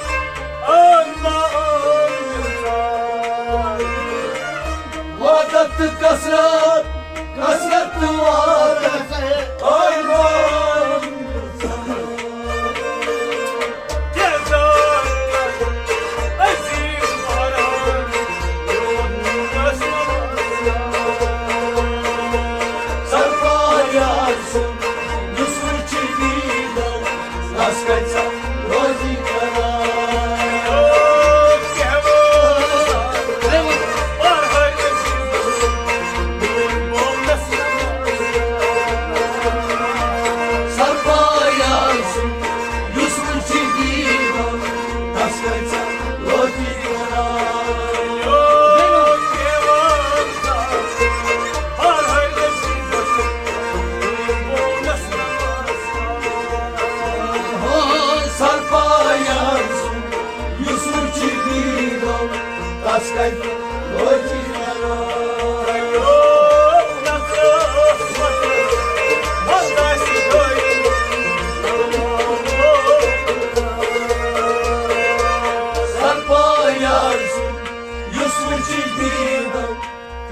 ٲن با ٲن مِلژار۔ وحدت تہٕ کثرت، کثرت تہٕ وحدت، ٲے وحدت۔ کردار عظیم بہرحال میون رسول۔ سرپا یار سُنٛد یُس وٕچھِ دیٖدو، تس کتہِ سا روزی قرار۔ سرپا یار سُنٛد یُس وٕچھِ دیٖدو، تس کتہِ سا روزی قرار۔ سرپا یار سُنٛد یُس وٕچھِ دیٖدو، تس کتہِ روزِ قرار۔ سرپا یار سُنٛد یُس وٕچھِ دیٖدو،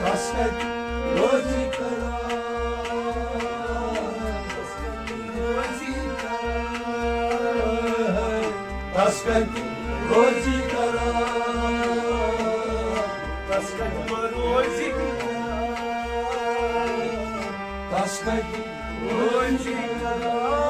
تس کتہِ روزِ قرار۔ تس کتہِ روزِ قرار۔ تس کتہِ روزِ قرار۔ تس کتہِ روزِ قرار۔